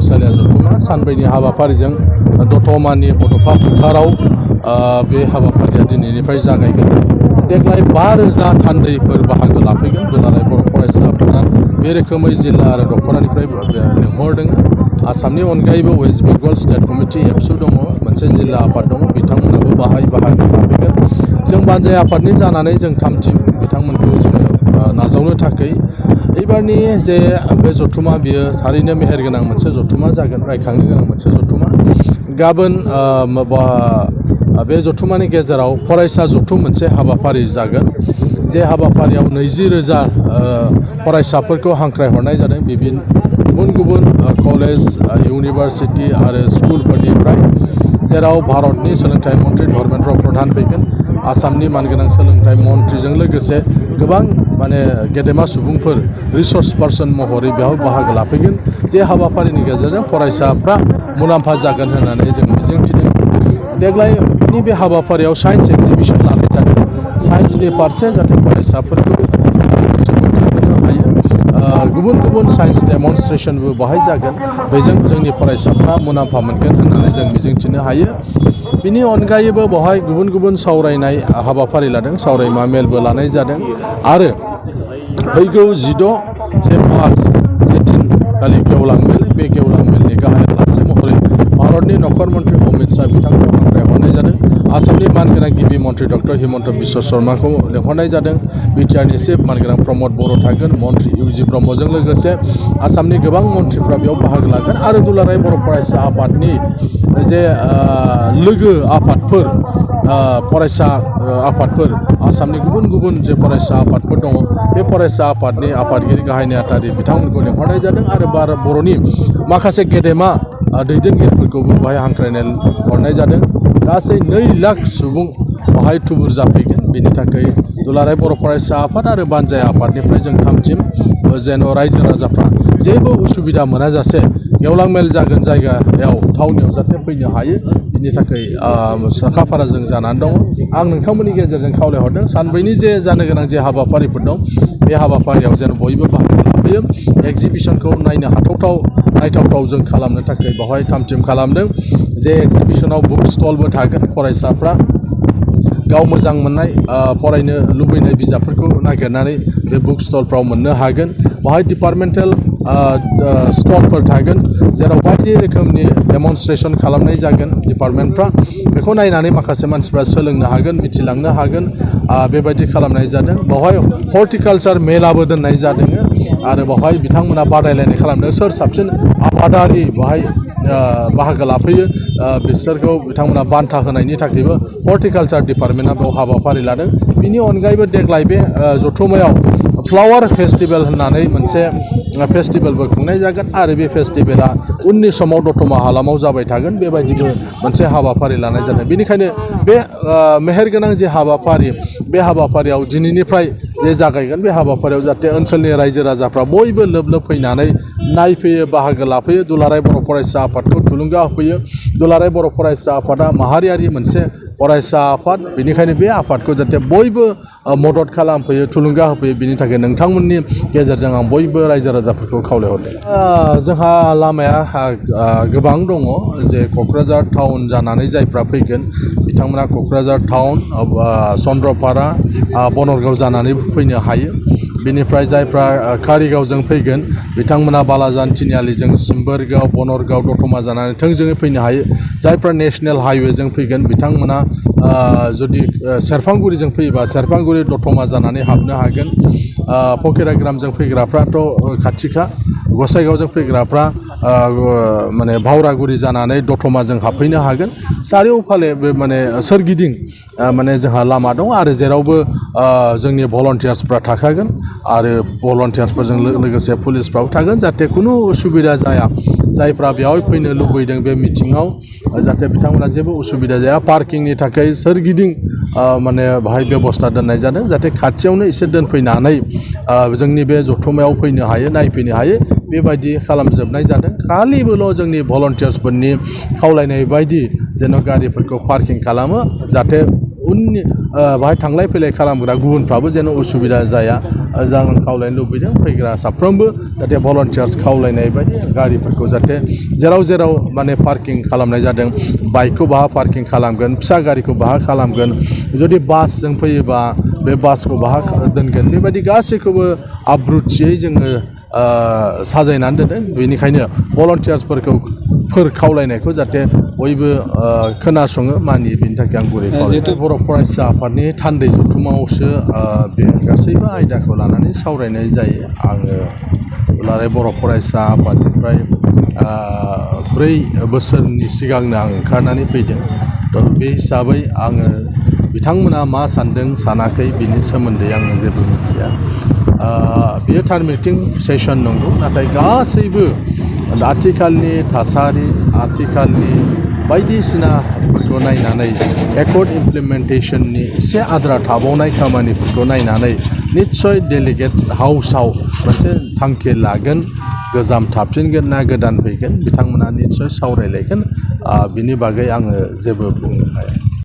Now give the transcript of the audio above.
मुलुगसोलोंसालिया जथुमा सानब्रैनि हाबाफारिजों दतमानि बड'फा फोथाराव बे हाबाफारिया दिनैनिफ्राय जागायगोन। देग्लाय 5,000 थान्दैफोर बाहागो लाफैगोन। दुलाराय बर' फरायसा आफादा बे रोखोमै जिल्ला आरो दख'रानिफ्राय लिंहरदों। आसामनि अनगायैबो वेस्ट बेंगल स्टेट कमिटि एबसु दङ, मोनसे जिल्ला आफाद दङ, बिथांमोनाबो बाहागो लाफैगोन। जों बानजाय आफादनि जानानै जों थामथिम बिथांमोनखौ जोङो नाजावनो थाखाय एबारनि जे बे जथुमा बियो थारैनो मेहेरगोनां मोनसे जथुमा जागोन, रायखांनो गोनां मोनसे जथुमा। गाबोन बे जथुमानि गेजेराव फरायसा जथुम मोनसे हाबाफारि जागोन। जे हाबाफारियाव 20,000 फरायसाफोरखौ हांख्रायहरनाय जादों गुबुन गुबुन कलेज, इउनिभारसिटि आरो स्कुलफोरनिफ्राय, जेराव भारतनि सोलोंथाइ मन्त्रि धर्मेन्द्र प्रधान फैगोन, आसामनि मानगोनां सोलोंथाइ मन्त्रिजों लोगोसे गोबां गेदेमा सुबुंफोर रिसर्स पार्सन महरै बेयाव बाहागो लाफैगोन। जे हाबाफारिनि गेजेरजों फरायसाफ्रा मुलाम्फा जागोन होननानै जों मिजिंथिदों। देग्लायनि बे हाबाफारियाव साइन्स एक्जिबिसन लानाय जादों। साइन्सनि फारसे जाहाथे फरायसाफोरखौ गोसो बोथाबहोनो हायो। गुबुन गुबुन साइन्स डेमनस्ट्रेसनबो बाहाय जागोन। बेजों जोंनि फरायसाफ्रा मुलाम्फा मोनगोन होननानै जों मिजिंथिनो हायो। बिनि अनगायैबो बेवहाय गुबुन गुबुन सावरायनाय हाबाफारि लादों, सावरायमा मेलबो लानाय जादों। आरो फैगौ 16 मार्च जे दिनखालि गेवलां मेल, बे गेवलां मेलनि गाहाय आलासि महरै भारतनि नखर मन्त्रि अमित शाह बिथांखौ हांख्रायहरनाय जादों। आसामनि मानगोनां गिबि मन्त्रि डक्टर हिमन्त बिश्व शर्माखौ लिंहरनाय जादों। बिटिआरनि चिफ मानगोनां प्रमद बर' थागोन, मन्त्रि इउजि ब्रह्मजों लोगोसे आसामनि गोबां मन्थ्रिफ्रा बेयाव बाहागो लागोन। आरो दुलाराय बर' फरायसा आफादनि जे लोगो आफादफोर, फरायसा आफादफोर, आसामनि गुबुन गुबुन जे फरायसा आफादफोर दङ, बे फरायसा आफादनि आफादगिरि गाहाय नेहाथारि बिथांमोनखौ लिंहरनाय जादों। आरो बर'नि माखासे गेदेमा दैदेनगिरिफोरखौबो बेवहाय हांख्रायनाय हरनाय जादों। गासै 2 लाख सुबुं बेवहाय थुबुर जाफैगोन। बेनि थाखाय दुलाराय बर' फरायसा आफाद आरो बानजाय आफादनिफ्राय जों थामथिम जेन' रायजो राजाफ्रा जेबो उसुबिदा मोनाजासे गेवलां मेल जागोन जायगायाव, थावनियाव जाहाथे फैनो हायो, बिनि थाखाय साखाफारा जों जानानै दङ। आं नोंथांमोननि गेजेरजों खावलायहरदों, सानब्रैनि जे जानो गोनां जे हाबाफारिफोर दं, बे हाबाफारियाव जेन बयबो बाहागो लाफैयो। एक्जिबिसनखौ नायथावथाव जों खालामनो थाखाय बेवहाय थामथिम खालामदों। जे एक्जिबिसनाव बुक स्टलबो थागोन। फरायसाफ्रा गाव मोजां मोननाय फरायनो लुबैनाय बिजाबफोरखौ नागिरनानै बे बुक स्टलफ्राव मोननो हागोन। बेवहाय डिपार्टमेन्टेल स्टलफोर थागोन, जेराव बायदि रोखोमनि डेमनस्ट्रेसन खालामनाय जागोन। डिपार्टमेन्टफ्रा बेखौ नायनानै माखासे मानसिफ्रा सोलोंनो हागोन, मिथिलांनो हागोन। बेबायदि खालामनाय जादों। बेवहाय हर्टिकालचार मेलाबो दोननाय जादों। आरो बेवहाय बिथांमोना बादायलायनाय खालामदों, सोर साबसिन आबादारि बेवहाय बाहागो लाफैयो बिसोरखौ बिथांमोना बान्था होनायनि थाखायबो हर्टिकालचार डिपार्टमेन्टआ बेयाव हाबाफारि लादों। बिनि अनगायैबो देग्लाय बे जथुमायाव फ्लावार फेस्टिभेल होननानै मोनसे फेस्टिभेलबो खुंनाय जागोन। आरो बे फेस्टिभेला उननि समाव दतमा हालामाव जाबाय थागोन। बेबायदिबो मोनसे हाबाफारि लानाय जादों। बेनिखायनो बे मेहेरगोनां जे हाबाफारि, बे हाबाफारियाव दिनैनिफ्राय जे जागायगोन, बे हाबाफारियाव जाहाथे ओनसोलनि रायजो राजाफ्रा बयबो लोब लोब फैनानै नायफैयो, बाहागो लाफैयो, दुलाराय बर' फरायसा आफादखौ थुलुंगा होफैयो। दुलाराय बर' फरायसा आफादा माहारियारि मोनसे फरायसा आफाद, बेनिखायनो बे आफादखौ जाहाथे बयबो मदद खालामफैयो, थुलुंगा होफैयो, बिनि थाखाय नोंथांमोननि गेजेरजों आं बयबो रायजो राजाफोरखौ खावलायहरदों। जोंहा लामाया गोबां दङ। जे क'क्राझार टाउन जानानै जायफ्रा फैगोन, बिथांमोना क'क्राझार टाउन, चन्द्रपारा, बनरगाव जानानै फैनो हायो। बेनिफ्राय जायफ्रा कारिगावजों फैगोन, बिथांमोना बालाजान तिनिआलिजों सिम्बोरगाव, बनरगाव, दतमा जानानै थोंजोङै फैनो हायो। जायफ्रा नेसनेल हाइवेजों फैगोन, बिथांमोना जुदि सेरफांगुरिजों फैयोबा सेरफांगुरि दतमा जानानै हाबनो हागोन। फकिराग्रामजों फैग्राफ्राथ' खाथिखा, गसाइगावजों फैग्राफ्रा भावरागुरि जानानै दतमाजों हाबफैनो हागोन। चारिय'फाले बे सोरगिदिं जोंहा लामा दं। आरो जेरावबो जोंनि भलन्टियार्सफ्रा थाखागोन। आरो भलन्टियार्सफोरजों लोगोसे पुलिसफ्राबो थागोन, जाहाथे खुनु उसुबिदा जाया। जायफ्रा बेयाव फैनो लुबैदों बे मिटिङाव, जाहाथे बिथांमोना जेबो उसुबिदा जाया। पार्किंनि थाखाय सोरगिदिं बाहाय बेबस्था दोननाय जादों, जाहाथे खाथियावनो एसे दोनफैनानै जोंनि बे जथुमायाव फैनो हायो, नायफैनो हायो, बेबायदि खालामजोबनाय जादों। खालिबोल' जोंनि भलन्टियार्सफोरनि खावलायनाय बायदि जेन' गारिफोरखौ पार्किं खालामो, जाहाथे उननि बाहाय थांलाय फैलाय खालामग्रा गुबुनफ्राबो जेन उसुबिदा जाया आं खावलायनो लुबैदों फैग्रा साफ्रोमबो जाहाथे भलन्टियार्स खावलायनाय बायदि गारिफोरखौ जाहाथे जेराव जेराव माने पार्किं खालामनाय जादों बाइकखौ बाहा पार्किं खालामगोन फिसा गारिखौ बाहा खालामगोन जुदि बासजों फैयोबा बे बासखौ बाहा दोनगोन बेबायदि गासैखौबो आब्रुथियै जोङो साजायनानै दोनदों बेनिखायनो भलन्टियार्सफोरखौ खावलायनायखौ जाहाथे बयबो खोनासङो मानियो बेनि थाखाय आं गुरै खावलायो बर' फरायसा आफादनि थान्दै जथुमावसो बे गासैबो आयदाखौ लानानै सावरायनाय जायो आङो दुलाराय बर' फरायसा आफादनिफ्राय 4 बोसोरनि सिगांनो आं ओंखारनानै फैदों थ' बे हिसाबै आङो बिथांमोना मा सान्दों सानाखै बिनि सोमोन्दै आङो जेबो मिथिया बेयो टार्मिनेटिं सेसन नंगौ नाथाय गासैबो आथिखालनि थासारि आथिखालनि बायदिसिनाफोरखौ नायनानै एकर्ड इमप्लिमेन्टेसननि एसे आद्रा थाबावनाय खामानिफोरखौ नायनानै निस्सय डेलिगेट हाउसाव मोनसे थांखि लागोन गोजाम थाफिनगोन ना गोदान फैगोन बिथांमोना निस्सय सावरायलायगोन बिनि बागै आङो जेबो बुंनो हाया